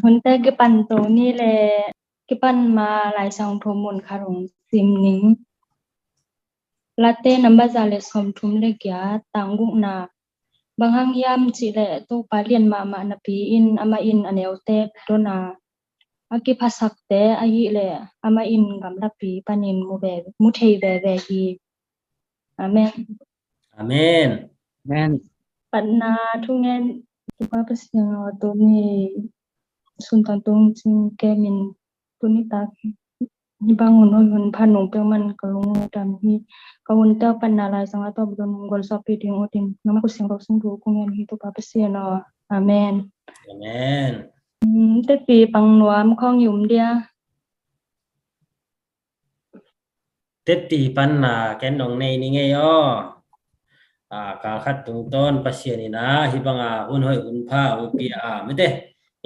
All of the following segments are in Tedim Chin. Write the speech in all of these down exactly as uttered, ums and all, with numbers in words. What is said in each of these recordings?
Hunte kipan to ni le kipan ma Lai Siangtho mun khat hong sim ning. Late number za le sawmthum le giat, tang gukna. Bang hang hiam cih leh Topa lian mahmah napi in amah in a neute dona a kiphasakte ahih leh amah in gamlapi panin mu ve, mu thei veve hi. Amen. Amen. Amen. Patna thungen Topa Pasian aw, tuni sun tan tung cing kemin tuni tak hi bang hun hoi hun pha nong peuh man ka lungdam hi. Ka hun teu patna Lai Siangtho a tawp dong gol sawpi ding ut in nangmah khusiang bak sung du kong en hi Topa Pasian aw. Amen. Amen. Tepi pang nuam khawng i um dia. Tepi panna ken nong nei ni ngei aw. Kal khat tungtawn Pasian in a hih banga hun hoih hun pha hong pia a mete,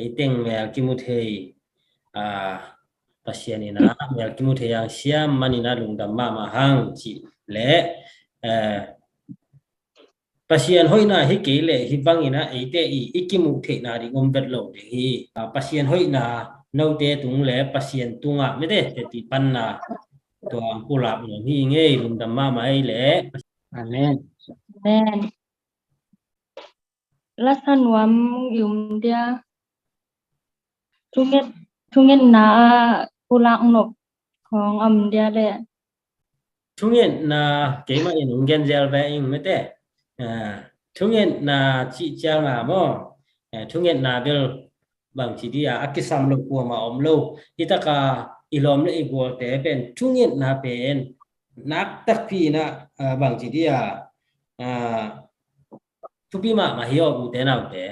ei teng mel kimu thei, Pasian in a mel kimu thei hang siam manin a lungdam mahmah hang cih leh Pasian hoihna hi kei leh hih bangin a eite i, i kimuh theihna ding om vet lo ding hi. Pasian hoihna note tung le Pasian tungah mete tepi panna tua pulak nuam hi ngei, lungdam mahmah ei leh. Amen. Amen. Lasa nuam i um dia. Thunget, thungetna a pulak nop khawng a um dia leh. Thungetna keimah in hong gen zel ve ing mete. Thungetna cih cianga maw, thungetna bel bangci dia a kisam lo kuama om lo. Hi taka i lawm le i gualte pen thungetna pen nak takpi in a bangci dia thupi mahmah hi aw ute naute.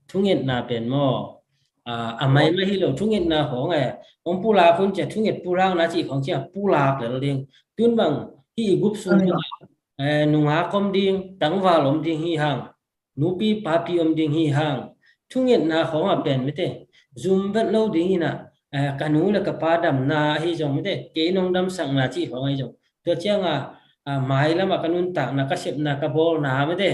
Thungetna pen maw, a mai mah hi lo, thungetna khawng e, hong pulak hun cia thunget pulakna cih khawng cia pulak lel ding. Tun bang hih i gup sung nungak om ding, tangval om ding hi hang, nupi papi om ding hi hang. Thungetna khawngah pen mete zum vet lo ding hi na, ka nu le ka pa damna ahi zong mete kei nong damsakna cih khawng ahi zong, tua cianga mailamah ka nuntakna, ka sepna, ka bawlna mete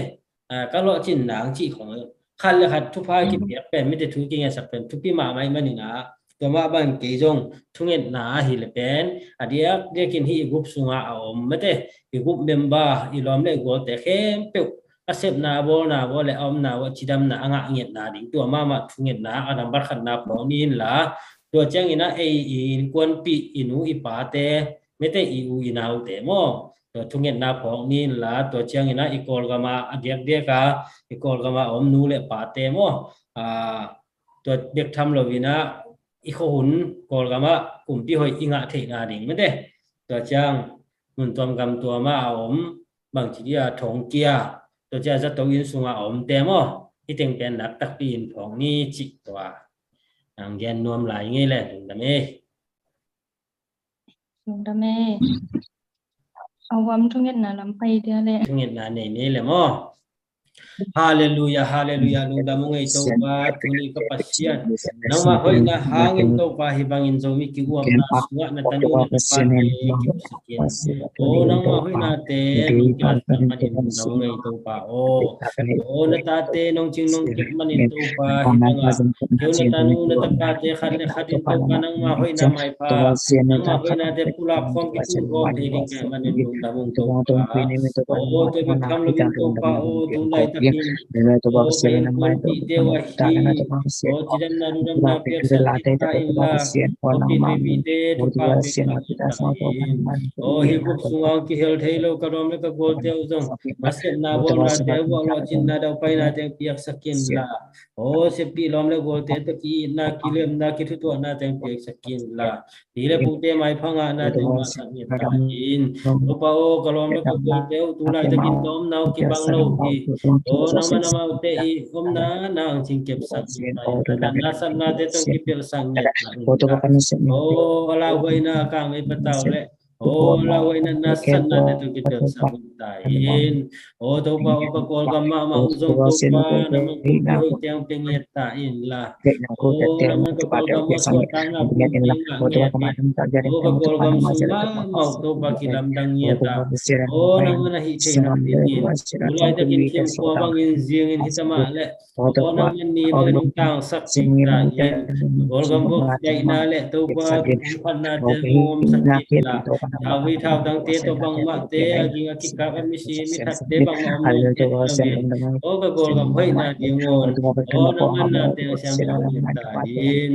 ka lawhcinna ang cih khawng ahi zong, khat le khat thupha kipiak pen mete thu kingetsak pen thupi mahmah ih manin a, tua mah bang kei zong thungetna ahi le pen a diakdiakin hih i gup sungah a om mete i gup member, i lawm le i gualte khempeuh a sepna, a bawlna, a bawl le a omna uh a cidamna a ngah ngetna ding tua mahmah thungetna a nambat khatna phawng ni inla, tua ciangin a ei i innkuanpih i nu i pate mete i u i naute maw, tua thungetna phawng ni inla, tua ciangin a i Kawlgama a diakdiaka i Kawlgama a om nu le pate maw, tua bek tham loin a i khuahun Kawlgama kumpi hoih i ngah theihna ding mete, tua ciang mun tuam gam tuama a om bangci dia thongkia, tua cia zato inn sunga a omte maw, hih teng pen nak takpi in phawng ni cih tua ang gen nuam lai ngei le. Lungdam ei. Lungdam ei. A huam thungetna lam pai dia le. Thungetna nei ni le maw. Halleluia, halleluia, lungdam ung ei Topa, tuni ka Pasian. Nangmah hoihna hangin Topa hih bangin Zomi kiuamna sungah na tanu na tapate kipsakin. O nangmah hoihnate nong kilatsak manin lungdam ung ei Topa o. O na tate nong cing nong kep manin Topa hih bangah keu na tanu na tapate khat le khatin Topa nangmah hoihna maipha, nangmah hoihnate pulak khawm kitung khawm thei ding kei manin lungdam ung Topa. O tua bek tham loin Topa o tu laitakin o ka innkuanpihte uh ahi o cidamna ludamna piaksak kik ta inla, o pi vevite thupha piaksak kik ta in. O hih gup sunga kihel thei lo ka lawm le ka gualte uh zong a sepna bawlnate uh a lawhcinna daupainate piaksak inla, o seppih lawm le gualte tawh ki-itna, kilemna, kithutuahna teng piaksak inla, pi le pute maipha ngahnate uh ngahsak nget ta in. Topa aw, ka lawm le ka gualte uh tu laitakin ka omna uh kibang lo hi. O nangmah nangmaute i omna na ang cing kepsak nget ta in. Na nasatnate tawh kipelhsak nget ta in. O a lauhuaina kang ei patau le o lauhuaina nasatnate tawh kipelhsak nget ta in. O Topa, o ka Kawlgam mahmah uh zong Topa, nangman kong pia hoih teng pia ngiat ta in la. O nangman ka Kawlgam uh suahtakna pia ngiat in. O ka Kawlgam sung mahmah uh Topa kilamdang ngiat ta. O nangman a hih theihna pia in. Tulaitak in Kimkhua bangin zingin hita mah leh, o nangman ni bangin tangsak cih ta in. Kawlgam vok daihna leh Topa kipumkhatnate zong omsak in la. Thauvei thautangte tawh bangmahte a ging a kikap a misi mi thatte bangmah om nawn kei lo in. O ka Kawlgam hoihna ding un, o nangman nate a siam ngiat ta in.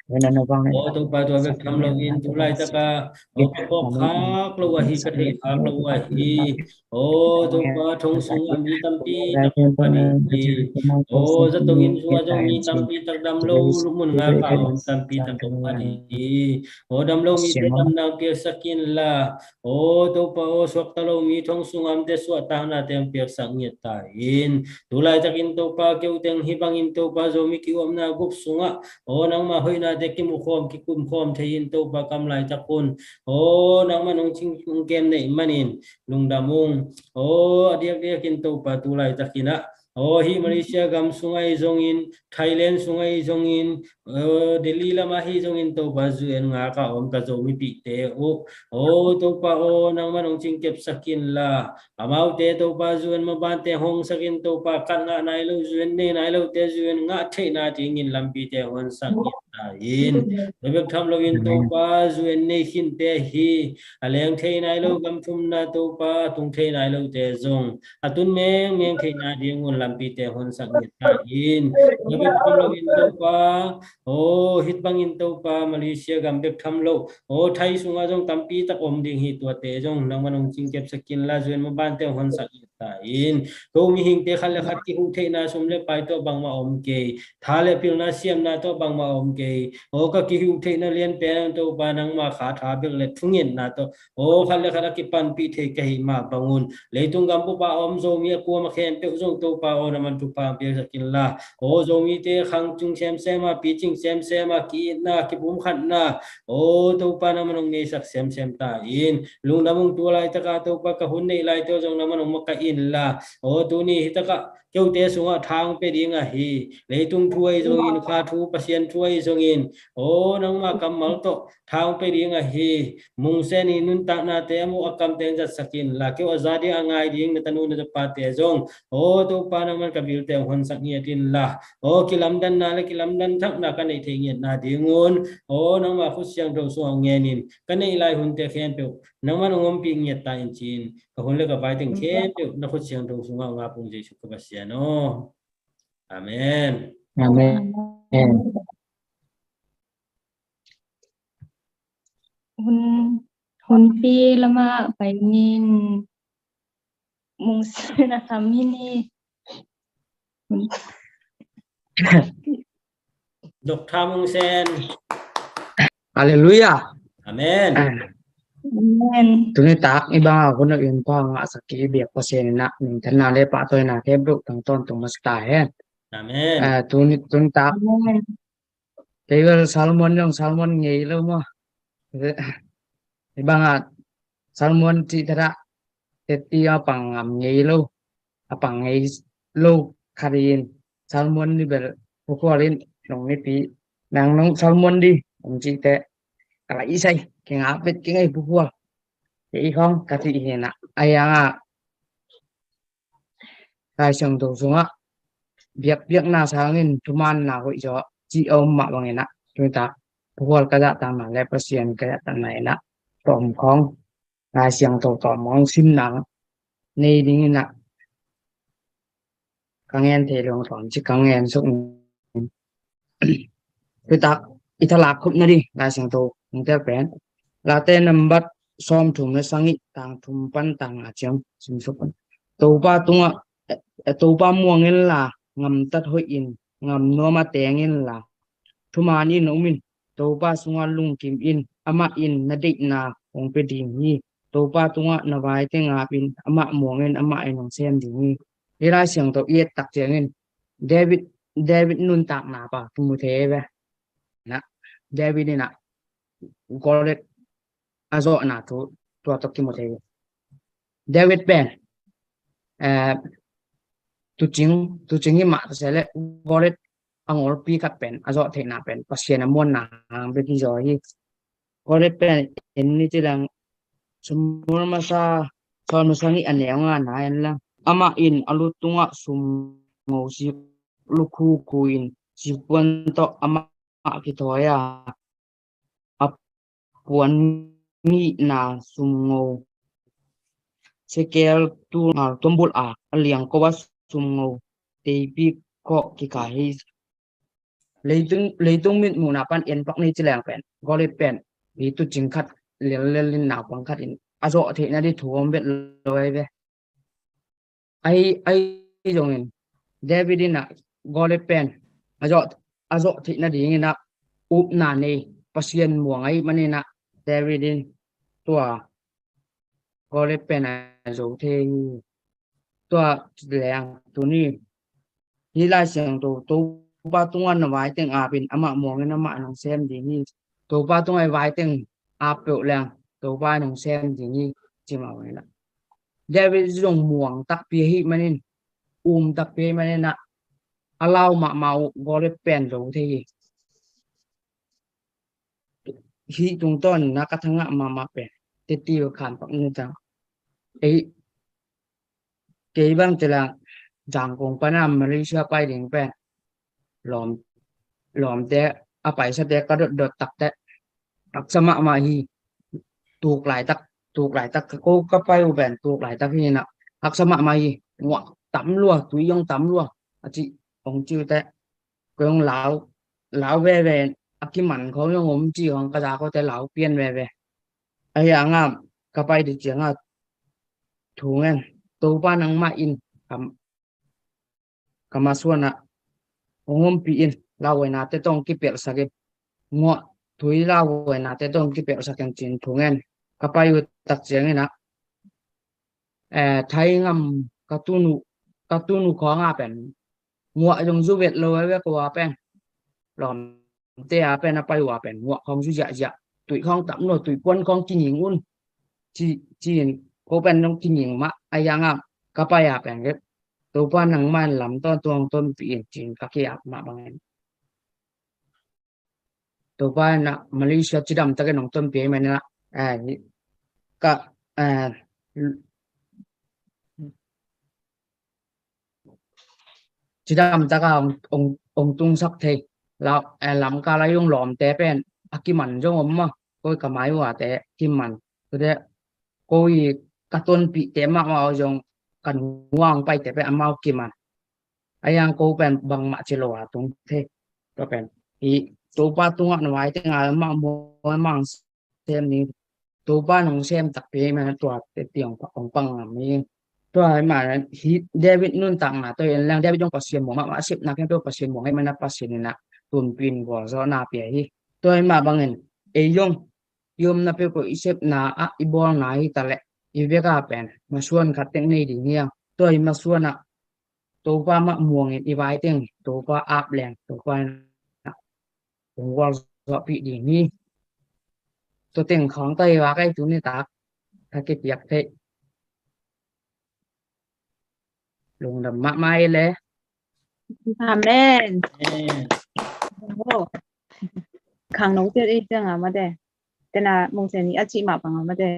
O Topa, tua bek tham loin tulaitak a, o ka phawk khak lo ahi, ka theih khak lo ahi. O Topa, thong sungah mi tampi tak om pan hi. O zatong inn sungah zong mi tampi tak dam lo, lupmun ngak a om tampi tak om pan hi. O dam lo mite damna piaksak in la. O Topa, o suakta lo mi thong sungah omte suahtaknate piaksak ngiat ta in. Tulaitakin Topa, kei uh teng hih bangin Topa, Zomi ki-omna group sungah, o nangma hoihnate kimukhawm kikumkhawm thei in Topa, kam laitak hun, o nangman hong cing hong kem neih manin lungdam ung. O a diakdiakin Topa, tulaitakin ah, o hih Malaysia gam sungah ahi zongin, Thailand sungah ahi zongin, o Delhi lamah ahi zongin Topa, U N ngak a om ka Zomipihte uh, o Topa, o nangman hong cingkepsak in la. Amaute Topa, U N mabante hong sak in Topa, kat ngah nai lo, U N nei nai lote U N ngah theihna dingin lampite honsak in ta in. Tua bek tham loin Topa, U N nei khinte hi, a leng thei nai lo gam thumna Topa, a tung thei nai lote zong a tun mengmeng theihna dingun lampite honsak in ta in. Tua bek tham loin Topa, o hih bangin Topa, Malaysia gam bek tham lo, o Thai sungah zong tampi tak om ding hi, tuate zong nangman hong cingkepsak in la, U N mabante honsak in ta in. Ko mihingte khat le khat kihuh theihna sum le pai tawh bangmah om kei, tha le pilna siamna tawh bangmah om kei. O ka kihuh theihna lianpen ang Topa, nangma kha tha bek le thungetna tawh, o khat le khat a kipanpih thei ka hih mah bangun, leitung gam bup a om Zomi a kuama khempeuh zong Topa, o nangman thupha piaksak in la. O Zomite khang cung semsem a, picing semsem a, ki-itna, kipumkhatna, o Topa, nangman hong neisak semsem ta in. Lungdam ung. Tulaitaka Topa, ka hun neih laite uh zong nangman hong makaih in la. O tuni hitakah keute sungah tha hong pia ding ahi, leitung thu ahi zongin, kha thu, Pasian thu ahi zongin, o nangma kammal tawh tha hong pia ding ahi, Mungsen i nuntaknate a muh a kamte hong zatsak in la. Keu a za ding a ngai ding na tanu na tapate zong, o Topa, nangman ka bilte hong honsak ngiat in la. O kilamdanna le kilamdan thakna ka neih theih ngiatna dingun, o nangma khut siangtho sungah hong ngenin, ka neih lai hunte khempeuh nangman hong ompih ngiat ta in ci-in, ka hun le ka vai teng khempeuh na khut siangtho sungah hong ap ung, Jesuh ka Pasian aw. Amen. Amen. Hun, hunpi lamah pai ning. Mungsen a sam hi ni. Doctor Mungsen. Halleluiah. Amen. Amen. Tuni tak i banga hun a in pa ngah sak i biak Pasian in ah minthanna le pahtawina khempeuh tang tawntung masa ta hen. Amen. Ah, tuni, tuni tak. Amen. Kei bel sermon zong sermon ngei lo maw. Hih bangah sermon cih takah teti a pang ngam ngei lo, a pang ngei lo khat in sermon ni bel Pu Khual in nong nipi nang nong sermon di hong cih teh ka la i sai kei ngah pet kei ngei Pu Khual. Kei i khong ka cih hi nah. A hiangah Lai Siangtho sungah biakpiakna sangin thumaanna hoih zaw cih a om mah bangin ah tuni tak Pu Khual ka zahtakna le Pasian ka zahtakna in ah tawm khawng Lai Siangtho tawm khawng simna nei dingin ah ka ngen thei lo tawm ci ka ngen suk. Tuni tak i thalak khupna ding Lai Siangtho hong tel pen Late nambat sawmthum le sagih, tang thum pan tang nga ciang simsuk. Topa tungah, eh, Topa muang inla, gamtat hoih in, gam nuam a teng inla, thuman in um in, Topa sungah lungkim in, amah in na deihna hong pia ding hi. Topa tungah na vaite ngap in, amah muang in, amah in hong sem ding hi. Hih Lai Siangtho i et tak ciangin David, David nuntakna pa kimu thei ve. Nah, David in ah Goliath a zawhna thu tua tawh kimu thei. David pen, eh, tucing, tucing hi mah ta se le, Goliath a ngolpi khat pen a zawh theihna pen Pasian a muanna hang bek hi zaw hi. Goliath pen en ni ci leng, Samuel masa, Saul masa nih a neu nga na en leng, amah in a lu tungah sumngo sik lukhu khu in, sikpuan tawh amah kithawi a, a puan ngihna sumngo sekel tul ngal tuambulh a, a liangko a sumngo teipi khawh kikai hi. Leitung, leitung mitmuhna pan en pak ni ci leng pen, Goliath pen hi tucing khat lellel in, naupang khat in a zawh theihna ding thu om bet lo ahi ve. Ahi, ahi zongin David in ah Goliath pen a zawh, a zawh theihna dingin ah upna nei, Pasian muang ahih manin ah David in tua Goliath pen a zo thei hi. Tua leng tuni hih Lai Siangtho, Topa tungah na vai teng ap in, amah muangin amah nong sem ding hi. Topa tungah i vai teng ap peuh leng Topa nong sem ding hi, ci mah bangin ah David zong muang takpi ahih manin, um takpi ahih manin ah, a lau mahmah uh Goliath pen zo thei hi. Hih tungtawn na ka thangah mahmah pen teti uh khan pak ni tang. Ei, kei bang ci leng Zangkong pana Malaysia pai ding pen lawm, lawmte, a paisate ka dotdot takte haksa mahmah hi. Tuk laitak, tuk laitak, ko ka pai uh pen tuk laitak hi na, haksa mahmah hi. Nguah tam lua, tui zong tam lua, a ci hong ci uh teh. Ko hong lau, lau veve, a kiman khawng zong om ci hong ka za ko te lau pian veve. Ahi hangah ka pai ding ciangah thu ngen, Topa nangmah in ka, ka masuan ah hong ompih in, lauhuainate tawh hong kipelhsak in, nguah tui lauhuainate tawh hong kipelhsak in, ci-in thu ngen ka pai uh tak ciangin ah, eh, Thai gam ka tun uh, ka tun uh khawng ah pen nguah zong zu vet lo ahi ve, ko a pen. Lawmte a pen a pai uh a pen nguah khawng zu ziahziah, tui khawng tam lo, tui puan khawng kinging un, ci, ci-in ko pen zong kinging mah. Ahi hangah ka pai a pen, Topa nangmah in lam tawntung hong tonpih in, ci-in ka ki-ap mah bangin. Topa in ah Malaysia cidam takin hong tonpih ahih manin ah, eh, ka, eh, cidam takah hong, hong, hong tungsak thei. Lau, eh, lamkal ah zong lawmte pen a kiman zong om maw, ko i ka mai uh a te kiman. Ko te, ko i ka tonpihte mahmah uh zong, ka nu a hong paite pen amau kiman. Ahi hang ko pen bangmah ci lo a tung thei. Tua pen hi, Topa tungah na vai teng a, amah muang, amah sem ni. Topa nong sem takpi ahih manin tua teti hong pang ngam hi. Tua ahih manin hi, David nuntakna tawh en leng, David zong Pasian muang mahmah, a sepna khempeuh Pasian muang ahih manin Pasian in ah tunpih in gualzawhna pia hi. Tua ahih mah bangin ei zong i omna peuhpeuh, i sepna ah, i bawlna hi ta leh, i vek a pen masuan khat teng nei ding hi hang. Tua i masuan ah Topa mah muangin i vai teng Topa ap leng, Topa in ah hong gualzawhpih ding hi. Tua teng khawng tawh i vak ei tuni tak ka kipiak theih. Lungdam mahmah ei le. Amen. Amen. Oh. Khangno te ei teng a mate. Tena mong se ni a cih mah bang a mate.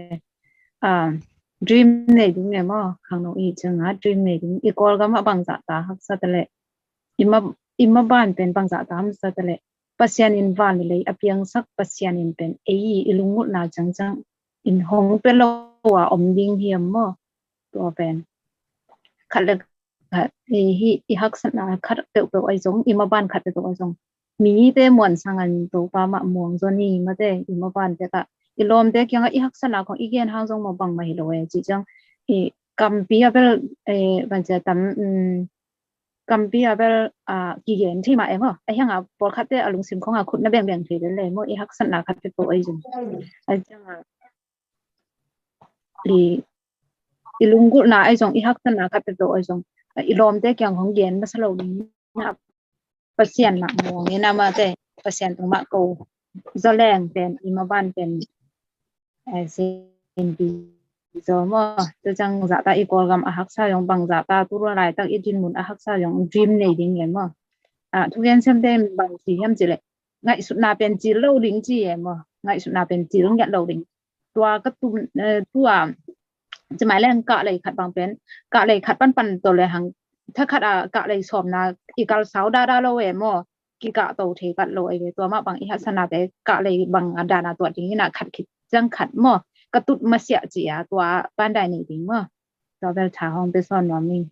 Ah, dream nei ding ne maw. Khangno i ciang a dream nei ding. I Kawlgam ah bangzah ta haksa ta leh, i ma, i maban pen bangzah ta hamsa ta leh, Pasian in van le lei a piangsak Pasian in pen ei i lunggulhna ciangciang in hong pia lo a om ding hiam maw? Tua pen khat le khat, i, hi, i haksatna khat peuhpeuh ahi zong, i maban khat peuhpeuh ahi zong, mite muan sangin Topa mah muang zaw ni mate. I maban tek ah, i lawmte kiangah i haksatna khong i gen hang zong mah bangmah hi lo e. Cih ciang i kampi a bel, eh, van cia tam, um, kampi a bel, ah, kigen thei mah e maw. Ahi hang a pawlkhatte a lungsim khong a khut na bengbeng thei lel e maw, i haksatna khat peuhpeuh ahi zong. Ahi ciang a, i, i lunggulhna ahi zong, i haksatna khat peuhpeuh ahi zong, i lawmte kiang hong gen masa lo ding na, Pasian mah muang in a mate, Pasian tung mah ko zaw leng pen, i maban pen, eh, senpi Zo maw, tua ciang zahta i Kawlgam a haksa zong bang zahta tu laitak i dinmun a haksa zong dream nei ding e maw. A, thugen siamte in bang ci hiam cih leh ngaihsutna pen cil lo ding ci e maw. Ngaihsutna pen cil ngiat lo ding. Tua ka tum, eh, tua ci mai leng kahlei khat bang pen, kahlei khat panpan tawh le hang, thakhat a kahlei sawmna i kal sau dada lo e maw. Kikah to thei kat lo e, tua mah bang i haksatnate kahlei bang a dana tuat ding ina khat khit ciang khat maw. Ka tut masiah ci a tua pandai nei ding maw. Tua bel tha hong pe sawn nuam ing.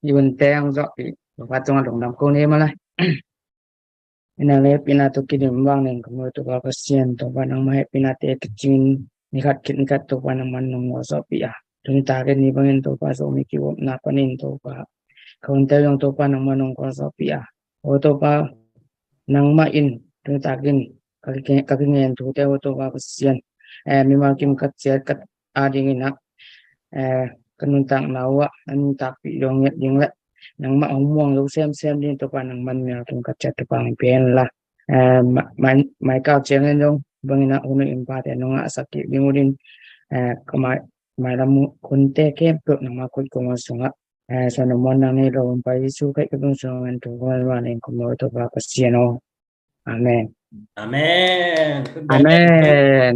Yun teng zawh pi, Topa tungah lungdam ko ni maw lai. Ina le pina tu kidim vang nen ka mawi Topa Pasian, Topa nangmah hehpinate kicingin ni khat khit ni khat Topa nangman nong ngawh zawh pi a. Tuni takin ni bangin Topa Zomi kivopna panin Topa ka hunte zong Topa nangman nong ngawh zawh pi a. O Topa nangmah in tuni takin ka ki, ka kingen thute o Topa Pasian, eh, mimal kim ka ciat ka adingin ah, eh, ka nuntakna uh ah na nuntakpih dong ngiat ding le nangmah hong muang zo semsem ding Topa nangman mimal kim ka ciat Topa hong pia hen la. Eh, ma, mai, mai kau ciangin zong bangin ah hun uh in pate nong ngahsak kik ding uh din, eh, ka mai, mailam hunte khempeuh nangmah khut kong sungah, eh, sawna muan nang nei lo hong pai Jesu Khrih ka bung sungah ngan tu kuan wa nen kong mawi Topa Pasian aw. Amen. Amen. Amen.